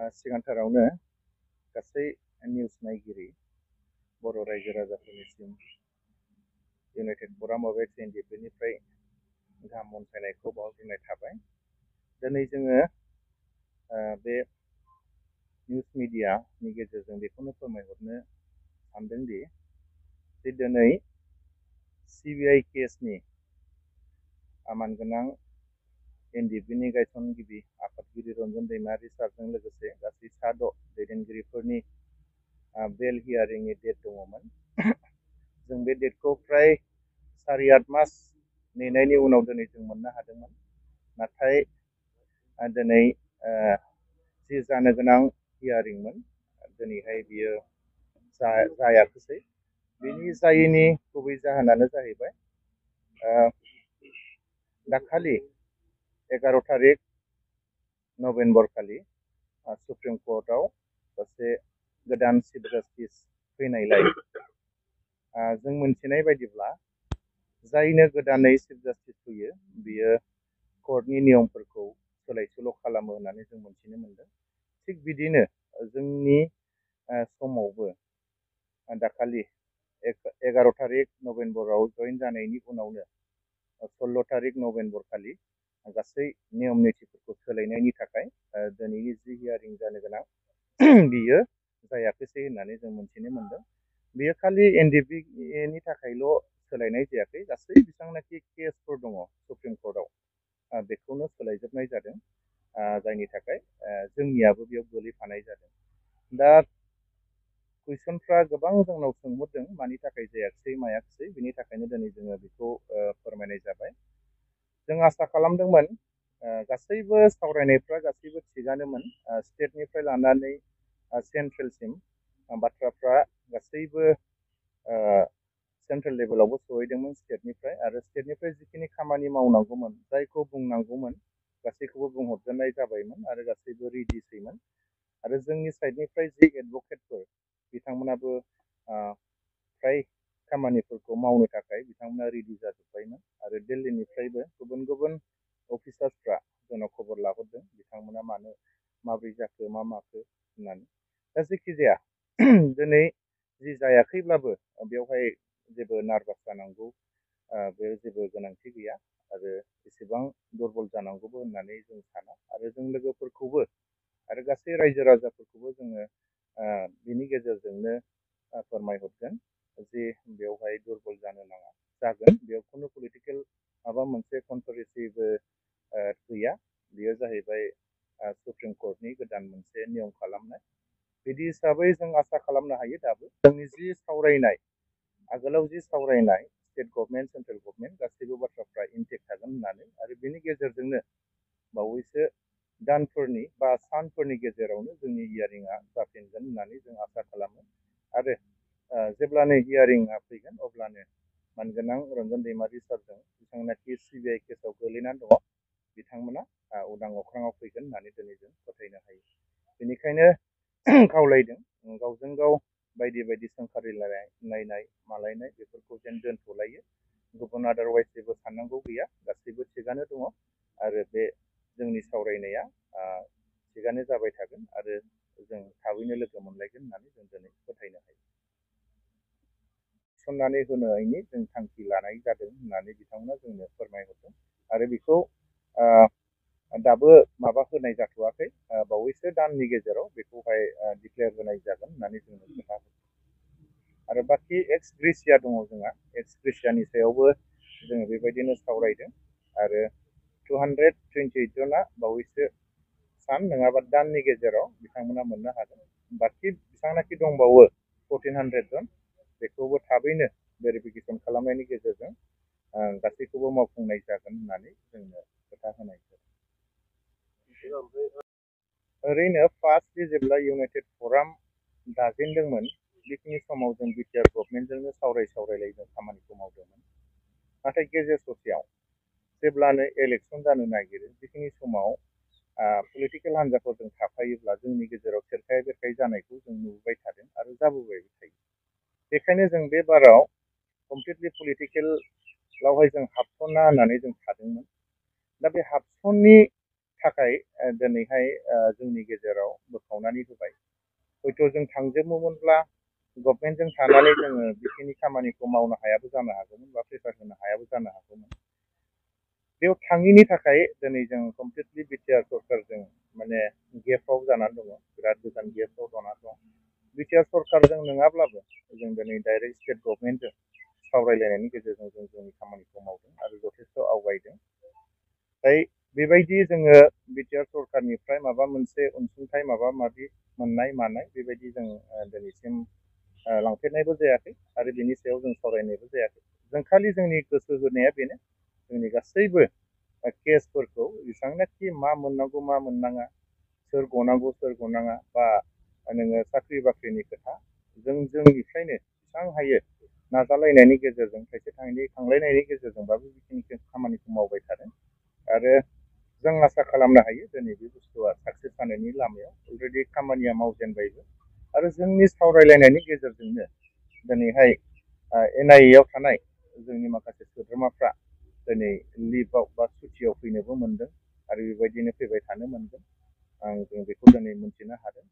सिगांथारावनो गासै निउस नायगिरि बर' रायजो राजाफोरनिसिम इउनाइटेड फराम अफ एक्स एनडिएफनिफ्राय गाहाम अनसायनायखौ बावहरग्रोनाय थाबाय। दिनै जोङो बे निउस मिडियानि गेजेरजों बेखौनो फोरमायहरनो सानदोंदि जे दिनै सिबिआइ केसनि मानगोनां एनडिएफनि गायसनगिरि आफादगिरि रन्जन दैमारि सारजों लोगोसे गासै 6 दैदेनगिरिफोरनि बेल हियारिंनि डेट दङमोन। जों बे डेटखौ फ्राय 7-8 मास नेनायनि उनाव दिनै जों मोननो हादोंमोन। नाथाय दिनै जि जानो गोनां हियारिंमोन दिनैहाय बियो जायाखिसै। बेनि जायैनि गुबै जाहोनानो जाहैबाय दाखालि 11 तारिख नभेम्बर खालि सुप्रिम कर्टआव सासे गोदान चिफ जास्टिस फैनायलाय जों मोनथिनाय बायदिब्ला जायनो गोदानै चिफ जास्टिस फैयो बियो कर्टनि नियमफोरखौ सोलाय सोल' खालामो होननानै जों मोनथिनो मोनदों। थिग बिदिनो जोंनि समावबो दाखालि 11 तारिख नभेम्बराव जइन जानायनि उनावनो 16 तारिख नभेम्बर खालि गासै नियम नितिफोरखौ सोलायनायनि थाखाय दिनैनि जि हियारिं जानो गोनां बियो जायाखिसै होननानै जों मोनथिनो मोनदों। बेयो खालि एनडिएफनि थाखायल' सोलायनाय जायाखै, गासै बेसेबांनाखि केसफोर दङ सुप्रिम कर्टआव बेखौनो सोलायजोबनाय जादों। जायनि थाखाय जोंनियाबो बेयाव गोलैफानाय जादों। दा कुइसनफ्रा गोबां जोंनाव सोंहरदों मानि थाखाय जायाखिसै मायाखिसै, बिनि थाखायनो दिनै जोङो बेखौ फोरमायनाय जाबाय। जों आसा खालामदोंमोन गासैबो सावरायनायफ्रा गासैबो थिगानोमोन। स्टेटनिफ्राय लानानै सेन्ट्रेलसिम बाथ्राफ्रा गासैबो सेन्ट्रेल लेभेलावबो सहैदोंमोन स्टेटनिफ्राय, आरो स्टेटनिफ्राय जिखिनि खामानि मावनांगौमोन जायखौ बुंनांगौमोन गासैखौबो बुंहरजोबनाय जाबायमोन आरो गासैबो रेडिसैमोन। आरो जोंनि साइडनिफ्राय जि एडभकेटफोर बिथांमोनाबो फ्राय खामानिफोरखौ मावनो थाखाय बिथांमोना रेडि जाजोब्बायमोन। आरो दिल्लीनिफ्रायबो गुबुन गुबुन अफिसार्सफ्रा जोंनाव खबर लाहरदों बिथांमोना माबोरै जाखो मा माखो होननानै। दा जेखि जाया दिनै जि जायाखैब्लाबो बेवहाय जेबो नार्भास जानांगौ बे जेबो गोनांथि गैया आरो एसेबां दुरबल जानांगौबो होननानै जों साना। आरो जों लोगोफोरखौबो आरो गासै रायजो राजाफोरखौबो जोङो बिनि गेजेरजोंनो फोरमायहरगोन जे बेवहाय दुरबल जानो नाङा। जागोन, बेयाव खुनु पलिटिकेल माबा मोनसे कन्ट्रभारसिबो गैया। बेयो जाहैबाय सुप्रिम कर्टनि गोदान मोनसे नियम खालामनाय। बिदि हिसाबै जों आसा खालामनो हायो दाबो जोंनि जि सावरायनाय आगोलाव जि सावरायनाय स्टेट गभर्नमेन्ट सेन्ट्रेल गभर्नमेन्ट गासैबो बाथ्राफ्रा इनटेक्ट थागोन होननानै, आरो बेनि गेजेरजोंनो बावैसो दानफोरनि बा सानफोरनि गेजेरावनो जोंनि हियारिंआ जाफिनगोन होननानै जों आसा खालामो। आरो जेब्लानो हियारिंआ फैगोन अब्लानो मानगोनां रन्जन दैमारि सारजों बिथांमोनाखि सिबिआइ केसाव गोलैनानै दङ बिथांमोना उदां अख्राङाव फैगोन होननानै दिनै जों फोथायनो हायो। बेनिखायनो खावलायदों गावजों गाव बायदि बायदि सोंखारिलायनाय मालायनाय बेफोरखौ जेन दोनथ'लायो। गुबुन आदारवाइस जेबो साननांगौ गैया, गासैबो थिगानो दङ। आरो बे जोंनि सावरायनाया थिगानो जाबाय थागोन आरो जों थाबैनो लोगो मोनलायगोन होननानै जों दिनै फोथायनो हायो। थिसननानै होनायनि जों थांखि लानाय जादों होननानै बिथांमोना जोंनो फोरमायहरदों। आरो बेखौ दाबो माबा होनाय जाथ'वाखै, बावैसो दाननि गेजेराव बेखौहाय डिक्लेयार होनाय जागोन होननानै जोंनो खोथा होदों। आरो बाखि एक्स ग्रेसिया दङ जोंहा, एक्स ग्रेसियानि सायावबो जोङो बेबायदिनो सावरायदों। आरो 228 जना बावैसो सान नङाबा दाननि गेजेराव बिथांमोना मोननो हागोन। बाखि बिथांनाखि दंबावो 1400 जन, बेखौबो थाबैनो भेरिफिकेसन खालामनायनि गेजेरजों गासैखौबो मावफुंनाय जागोन होननानै जोंनो खोथा होनाय जादों। ओरैनो फार्स्ट जेब्ला इउनाइटेड फराम दाजेनदोंमोन बेखिनि समाव जों बिटिआर गभर्नमेन्टजोंनो सावरायलाय जों खामानिखौ मावदोंमोन। नाथाय गेजेर ससेयाव जेब्लानो इलेक्सन जानो नागिरो बेखिनि समाव पलिटिकेल हान्जाफोरजों थाफायोब्ला जोंनि गेजेराव सेरखाय बेरखाय जानायखौ जों नुबाय थादों आरो जाबोबायबो थायो। बेखायनो जों बे बाराव कमप्लिटलि पलिटिकेलावहाय जों हाबसना होननानै जों थादोंमोन। दा बे हाबसननि थाखाय दिनैहाय जोंनि गेजेराव बोखावनानै होबाय। हयथ' जों थांजोबोमोनब्ला गभर्नमेन्टजों थानानै जोङो बेखिनि खामानिखौ मावनो हायाबो जानो हागौमोन बा प्रेसार होनो हायाबो जानो हागौमोन। बेयाव थाङिनि थाखाय दिनै जों कमप्लिटलि बिटिआर सरकारजों माने गेपआव जानानै दङ, बिराद गोजान गेपआव जानानै दं। बिटिआर सरकारजों नङाब्लाबो जों दिनै डाइरेक्ट स्टेट गभर्नमेन्टजों सावरायलायनायनि गेजेरजों जों जोंनि खामानिखौ मावदों आरो जथेस्थ' आवगायदों। बेबायदि जोङो बिटिआर सरकारनिफ्राय माबा मोनसे अनसुंथाइ माबा माबि मोननाय मानाय बेबायदि जों दिनैसिम लांफेरनायबो जायाखै आरो बिनि सायाव जों सावरायनायबो जायाखै। जों खालि जोंनि गोसो होनाया बेनो, जोंनि गासैबो केसफोरखौ जेसेबांनाखि मा मोननांगौ मा मोननाङा, सोर गनांगौ सोर गनाङा, बा नोङो साख्रि बाख्रिनि खोथा, जों जोंनिफ्रायनो जेसेबां हायो नाजालायनायनि गेजेरजों थाइसे थाइनै खांलायनायनि गेजेरजोंबाबो बेखिनि खामानिखौ मावबाय थादों आरो जों आसा खालामनो हायो दिनै बे बुस्थुआ साक्सेस जानायनि लामायाव अलरेडि खामानिया मावजेनबायबो आरो जोंनि सावरायलायनायनि गेजेरजोंनो दिनैहाय NIA आव थानाय जोंनि माखासे सोद्रोमाफ्रा दिनै लिभआव बा सुटियाव फैनोबो मोनदों आरो बेबायदिनो फैबाय थानो मोनगोन। जों बेखौ दिनै मोनथिनो हादों।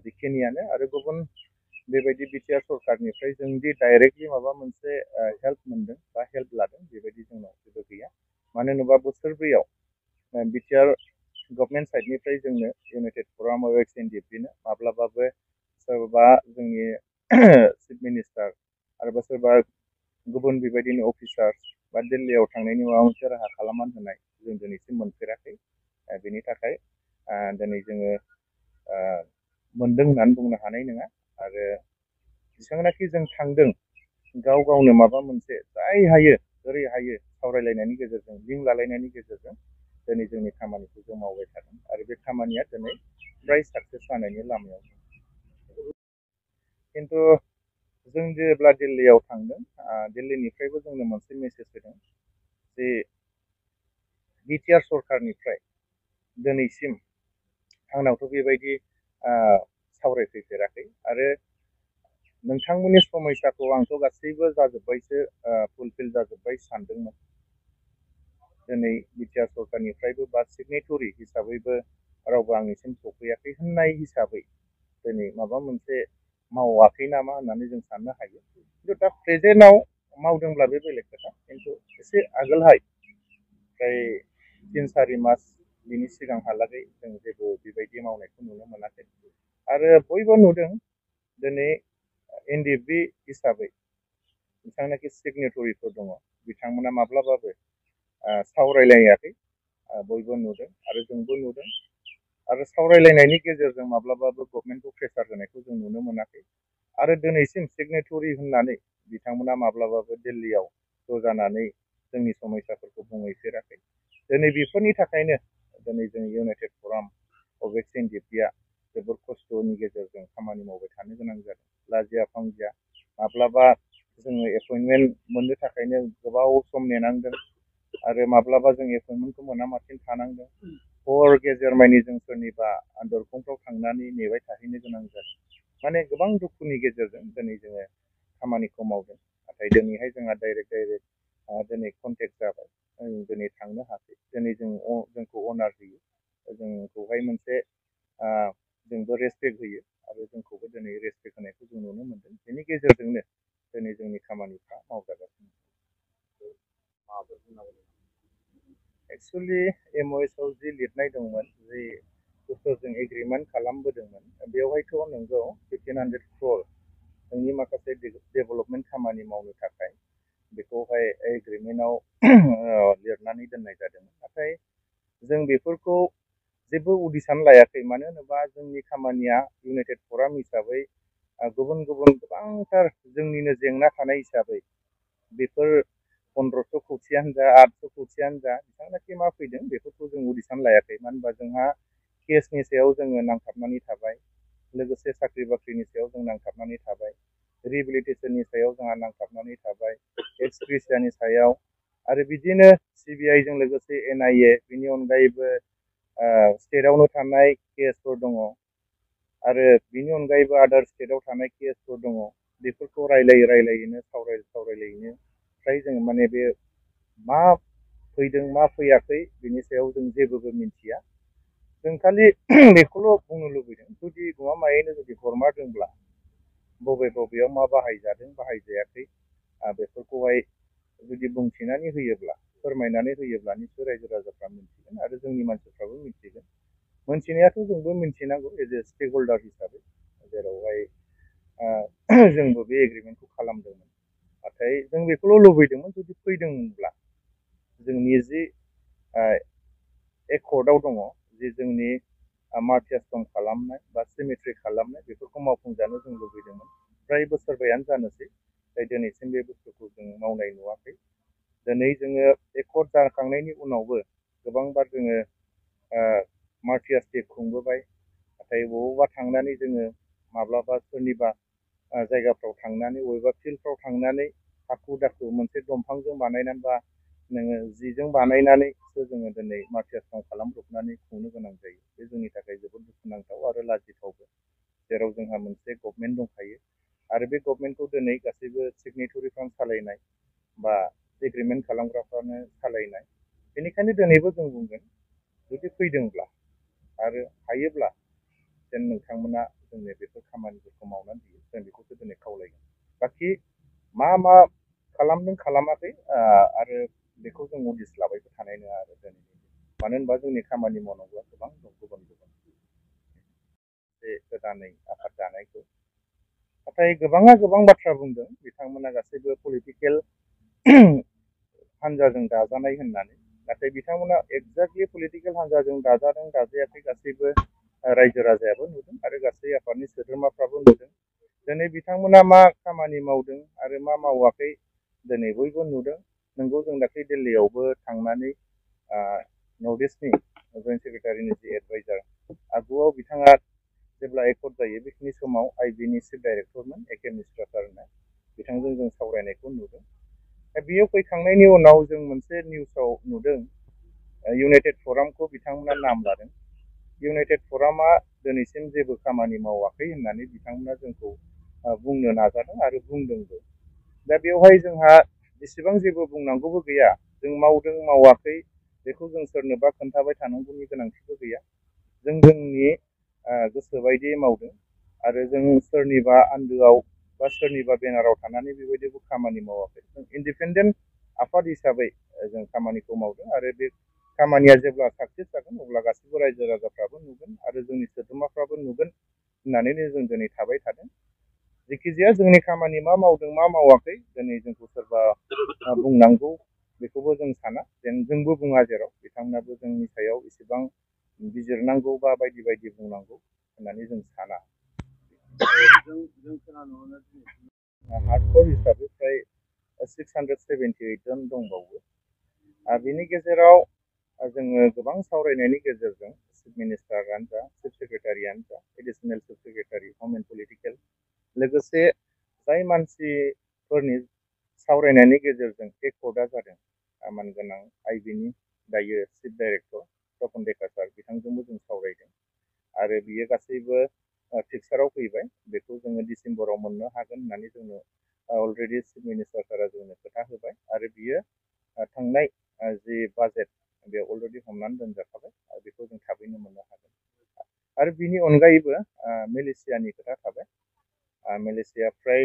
बेखिनियानो आरो गुबुन बेबायदि बिटिआर सरकारनिफ्राय जों दि डाइरेक्टलि माबा मोनसे हेल्प मोनदों बा हेल्प लादों बेबायदि जोंनाव जेबो गैया। मानो होनोबा बोसोरब्रैयाव बिटिआर गभर्नमेन्ट साइडनिफ्राय जोंनो इउनाइटेड फराम अफ एक्स एनडिएफबिनो माब्लाबाबो सोरबा जोंनि चिफ मिनिस्टार आरो सोरबा गुबुन बेबायदिनो अफिसार बा दिल्लीयाव थांनायनि माबा मोनसे राहा खालामनानै होनाय जों दिनैसिम मोनफेराखै। बेनि थाखाय दिनै जोङो मोनदों होननानै बुंनो हानाय नङा आरो जेसेबांनाखि जों थांदों गाव गावनो माबा मोनसे जाय हायो ओरै हायो सावरायलायनायनि गेजेरजों लिंक लालायनायनि गेजेरजों दिनै जोंनि खामानिखौ जों मावबाय थादों आरो बे खामानिया दिनै फ्राय साक्सेस जानायनि लामायाव दं। खिन्थु जों जेब्ला दिल्लीयाव थांदों दिल्लीनिफ्रायबो जोंनो मोनसे मेसेज होदों जे बिटिआर सरकारनिफ्राय दिनैसिम आंनावथ' बेबायदि सावरायफैफेराखै आरो नोंथांमोननि समयसाखौ आंथ' गासैबो जाजोब्बायसो फुलफिल जाजोब्बाय सानदोंमोन। दिनै बिटिआर सरकारनिफ्रायबो बा सिगनेटरि हिसाबैबो रावबो आंनिसिम सफैयाखै होननाय हिसाबै दिनै माबा मोनसे मावाखै नामा होननानै जों साननो हायो। खिन्थु दा प्रेजेन्टआव मावदोंब्ला बे बेलेग खोथा, खिन्थु एसे आगोलहाय फ्राय 3-4 मास बिनि सिगांहालागै जों जेबो बेबायदि मावनायखौ नुनो मोनाखै आरो बयबो नुदों दिनै एनडिएफबि हिसाबै बिथांनाखि सिगनेटरिफोर दङ बिथांमोना माब्लाबाबो सावरायलायाखै। बयबो नुदों आरो जोंबो नुदों आरो सावरायलायनायनि गेजेरजों माब्लाबाबो गभर्नमेन्टखौ प्रेसार होनायखौ जों नुनो मोनाखै आरो दिनैसिम सिगनेटरि होननानै बिथांमोना माब्लाबाबो दिल्लीयाव ज' जानानै जोंनि समयसाफोरखौ बुंहैफेराखै। दिनै बेफोरनि थाखायनो दिनै जों इउनाइटेड फराम अफ एक्स एनडिएफबिआ जोबोर खस्थ'नि गेजेरजों खामानि मावबाय थानो गोनां जादों। लाजिया फांजिया माब्लाबा जोङो एपइन्टमेन्ट मोननो थाखायनो गोबाव सम नेनांदों आरो माब्लाबा जों एपइन्टमेन्टखौ मोनामाथिं थानांदों। हर गेजेर मानि जों सोरनिबा दरखंफ्राव थांनानै नेबाय थाहैनो गोनां जादों। माने गोबां दुखुनि गेजेरजों दिनै जोङो खामानिखौ मावदों। नाथाय दिनैहाय जोंहा डाइरेक्ट दिनै कन्टेक्ट जाबाय, दिनै थांनो हासै। दिनै जोंखौ अनार होयो, जोंखौहाय मोनसे जोंबो रेसपेक्ट होयो आरो जोंखौबो दिनै रेसपेक्ट होनायखौ जों नुनो मोनदों। बेनि गेजेरजोंनो दिनै जोंनि खामानिफ्रा मावजागासिनो। एक्सुवेलि MOS आव जि लिरनाय दंमोन जि बुस्थुजों एग्रिमेन्ट खालामबोदोंमोन बेवहायथ' नोंगौ 1500 crore नोंनि माखासे डेभेलपमेन्ट खामानि मावनो थाखाय बेखौहाय एग्रिमेन्टआव लिरनानै दोननाय जादोंमोन। नाथाय जों बेफोरखौ जेबो उदिसान लायाखै। मानो होनोबा जोंनि खामानिया इउनाइटेड फराम हिसाबै गुबुन गुबुन गोबांथार जोंनिनो जेंना थानाय हिसाबै बेफोर 1500 खौथियानो जा 800 खौथियानो जा बिथांनाखि मा फैदों बेफोरखौ जों उदिसान लायाखै। मानो होनबा जोंहा केसनि सायाव जोङो नांथाबनानै थाबाय, लोगोसे साख्रि बाख्रिनि सायाव जों नांथाबनानै थाबाय, रिहेबिलिटेसननि सायाव जोंहा नांथाबनानै थाबाय, एक्स ग्रेसियानि सायाव आरो बिदिनो CBI जों लोगोसे NIA बिनि अनगायैबो स्टेटआवनो थानाय केसफोर दङ आरो बिनि अनगायैबो आदार स्टेटआव थानाय केसफोर दङ। बेफोरखौ रायलायैनो सावरायलायैनो फ्राय जों माने बे मा फैदों मा फैयाखै बिनि सायाव जों जेबोबो मिन्थिया। जों खालि बेखौल' बुंनो लुबैदों जुदि गमामायैनो जुदि हरमारदोंब्ला बबे बबेयाव मा बाहायजादों बाहायजायाखै बेफोरखौहाय जुदि बुंथिनानै होयोब्ला फोरमायनानै होयोब्ला निस्सय रायजो राजाफ्रा मिन्थिगोन आरो जोंनि मानसिफ्राबो मिन्थिगोन। मोनथिनायाथ' जोंबो मिन्थिनांगौ एज ए स्टेक हल्डार हिसाबै जेरावहाय जोंबो बे एग्रिमेन्टखौ खालामदोंमोन। नाथाय जों बेखौल' लुबैदोंमोन जुदि फैदोंब्ला जोंनि जि एकर्डआव दङ जि जोंनि मार्टियासम खालामनाय बा सिमेट्रि खालामनाय बेफोरखौ मावफुंजानो जों लुबैदोंमोन। फ्राय बोसोरबायानो जानोसै जाय दिनैसिम बे बुस्थुखौ जों मावनाय नुवाखै। दिनै जोङो एकर्ड जाखांनायनि उनावबो गोबांबार जोङो मार्टियास डे खुंबोबाय। नाथाय बबावबा थांनानै जोङो माब्लाबा सोरनिबा जायगाफ्राव थांनानै बबेबा फिल्डफ्राव थांनानै हाखु दाखु मोनसे दंफांजों बानायनानै बा नोङो जिजों बानायनानैसो जोङो दिनै मार्टियास सम खालामब्रबनानै खुंनो गोनां जायो। बे जोंनि थाखाय जोबोद दुखुनांथाव आरो लाजिथावबो जेराव जोंहा मोनसे गभर्नमेन्ट दंखायो आरो बे गभर्नमेन्टखौ दिनै गासैबो सिगनेटरिफ्रानो सालायनाय बा एग्रिमेन्ट खालामग्राफ्रानो सालायनाय। बेनिखायनो दिनैबो जों बुंगोन जुदि फैदोंब्ला आरो हायोब्ला जेन नोंथांमोना जोंनो बेफोर खामानिफोरखौ मावनानै होयो जों बेखौसो दिनै खावलायगोन। बाखि मा मा खालामदों खालामाखै आरो बेखौ जों उदिस लाबायबो थानाय नङा आरो दिनै मानो होनबा जोंनि खामानि मावनांगौआ गोबां दं गुबुन गुबुन बे गोदानै आफाद दानायखौ। नाथाय गोबाङा गोबां बाथ्रा बुंदों बिथांमोना गासैबो पलिटिकेल हान्जाजों दाजानाय होननानै। नाथाय बिथांमोना एक्जेक्टलि पलिटिकेल हान्जाजों दाजादों दाजायाखै गासैबो रायजो राजायाबो नुदों आरो गासै आफादनि सोद्रोमाफ्राबो नुदों। दिनै बिथांमोना मा खामानि मावदों आरो मा मावाखै दिनै बयबो नुदों। नोंगौ जों दाख्लै दिल्लीयावबो थांनानै नर्थ इस्टनि जइन्ट सेक्रेटारिनि जि एडभाइजार आगुआव बिथाङा जेब्ला एकर्ड जायो बेखिनि समाव आइबिनि चिफ डाइरेक्टरमोन एके मिश्रा सारनो बिथांजों जों सावरायनायखौ नुदों। बेयाव फैखांनायनि उनाव जों मोनसे निउसाव नुदों इउनाइटेड फरामखौ बिथांमोना नाम लादों। इउनाइटेड फरामा दिनैसिम जेबो खामानि मावाखै होननानै बिथांमोना जोंखौ बुंनो नाजादों आरो बुंदोंबो। दा बेवहाय जोंहा एसेबां जेबो बुंनांगौबो गैया। जों मावदों मावाखै बेखौ जों सोरनोबा खोन्थाबाय थानांगौनि गोनांथिबो गैया। जों जोंनि गोसो बायदियै मावदों आरो जों सोरनिबा आन्दोआव बा सोरनिबा बेनाराव थानानै बेबायदिबो खामानि मावाखै। जों इन्डिपेन्डेन्ट आफाद हिसाबै जों खामानिखौ मावदों आरो बे खामानिया जेब्ला साक्सेस जागोन अब्ला गासैबो रायजो राजाफ्राबो नुगोन आरो जोंनि सोद्रोमाफ्राबो नुगोन होननानैनो जों दिनै थाबाय थादों। जेखिजाया जोंनि खामानि मा मावदों मा मावाखै दिनै जोंखौ सोरबा बुंनांगौ बेखौबो जों साना जेन जोंबो बुङा जेराव बिथांमोनाबो जोंनि सायाव इसेबां बिजिरनांगौ बा बायदि बायदि बुंनांगौ होननानै जों साना। जों खोनानो मोनो हार्डकर हिसाबै फ्राय 678 जन दंबावो। बिनि गेजेराव जोङो गोबां सावरायनायनि गेजेरजों चिफ मिनिस्टारानो जा चिफ सेक्रेटारियानो जा एडिसनेल चिफ सेक्रेटारि हम एन्ड पलिटिकेल लोगोसे जाय मानसिफोरनि सावरायनायनि गेजेरजों एकर्डआ जादों मानगोनां आइबिनि दायो चिफ डाइरेक्टर तपन डेका सार बिथांजोंबो जों सावरायदों आरो बियो गासैबो पिक्साराव फैबाय। बेखौ जोङो डिसेम्बराव मोननो हागोन होननानै जोंनो अलरेडि चिफ मिनिस्टार सारा जोंनो खोथा होबाय आरो बियो थांनाय जि बाजेट बेयाव अलरेडि हमनानै दोनजाखाबाय आरो बेखौ जों थाबैनो मोननो हागोन। आरो बिनि अनगायैबो मेलेसियानि खोथा थाबाय। मेलेसिया फ्राय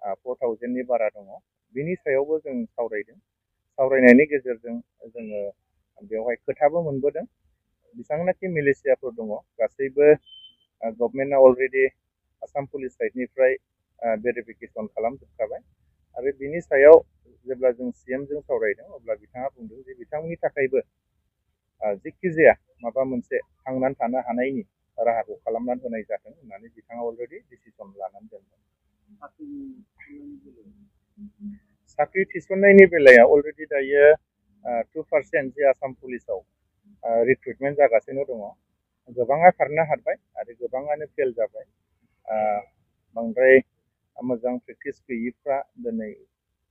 4000नि बारा दङ। बिनि सायावबो जों सावरायदों। सावरायनायनि गेजेरजों जोङो बेवहाय खोथाबो मोनबोदों। बेसेबांनाखि मेलेसियाफोर दङ गासैबो गभर्नमेन्टआ अलरेडि आसाम पुलिस साइडनिफ्राय भेरिफिकेसन खालामजोबखाबाय आरो बिनि सायाव जेब्ला जों CMजों सावरायदों अब्ला बिथाङा बुंदों जे बिथांमोननि थाखायबो जेखिजाया माबा मोनसे थांनानै थानो हानायनि राहाखौ खालामनानै होनाय जादों होननानै बिथाङा अलरेडि डिसिसन लानानै दोनदों। साख्रि थिसननायनि बेलायाव अलरेडि दायो 2% जे आसाम पुलिसाव रिक्रुटमेन्ट जागासिनो दङ। गोबाङा खारनो हाबाय आरो गोबाङानो फेल जाबाय। बांद्राय मोजां प्रेक्टिस गैयिफ्रा दिनै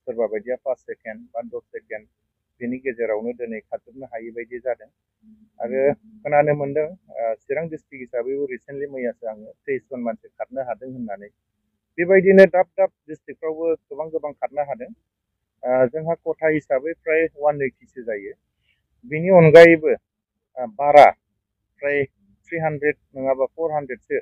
सोरबा बायदिया 5 सेकेन्ड बा 10 सेकेन्ड बेनि गेजेरावनो दिनै खारजोबनो हायि बायदि जादों। आरो खोनानो मोन्दों चिरां डिस्ट्रिक्ट हिसाबैबो रिसेन्टलि मैयासो आङो 23 जन मानसि खारनो हादों होननानै। बेबायदिनो दाब दाब डिस्ट्रिक्टफ्रावबो गोबां खारनो हादों। जोंहा खथा हिसाबै फ्राय 180सो जायो। बिनि अनगायैबो बारा फ्राय 300 नङाबा 400सो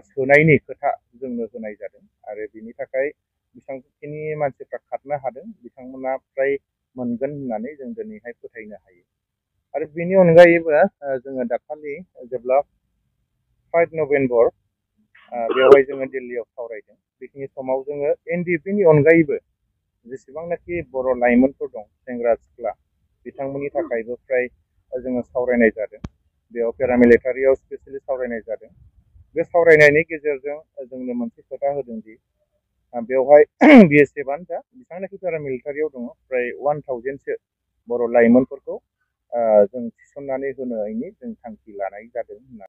सोनायनि खोथा जोंनो होनाय जादों आरो बिनि थाखाय बेसेबांखिनि मानसिफ्रा खारनो हादों बिथांमोना फ्राय मोनगोन होननानै जों दिनैहाय फोथायनो हायो आरो बिनि अनगायैबो जोङो दाखालि जेब्ला 5 नभेम्बर बेवहाय जोङो दिल्लीयाव सावरायदों बेखिनि समाव जोङो एनडिएफबिनि अनगायैबो जेसेबांनाखि बर' लाइमोनफोर दं सेंग्रा सिख्ला बिथांमोननि थाखायबो फ्राय जोङो सावरायनाय जादों बेयाव पेरामिलिटारियाव स्पेसियेलि सावरायनाय जादों बे सावरायनायनि गेजेरजों जोंनो मोनसे खोथा होदों दि बेवहाय बिएसएफआनो जा बिथांनाखि पेरामिलिटारियाव दङ फ्राय 1000सो बर' लाइमोनफोरखौ जों थिसननानै होनायनि जों थांखि लानाय जादों होननानै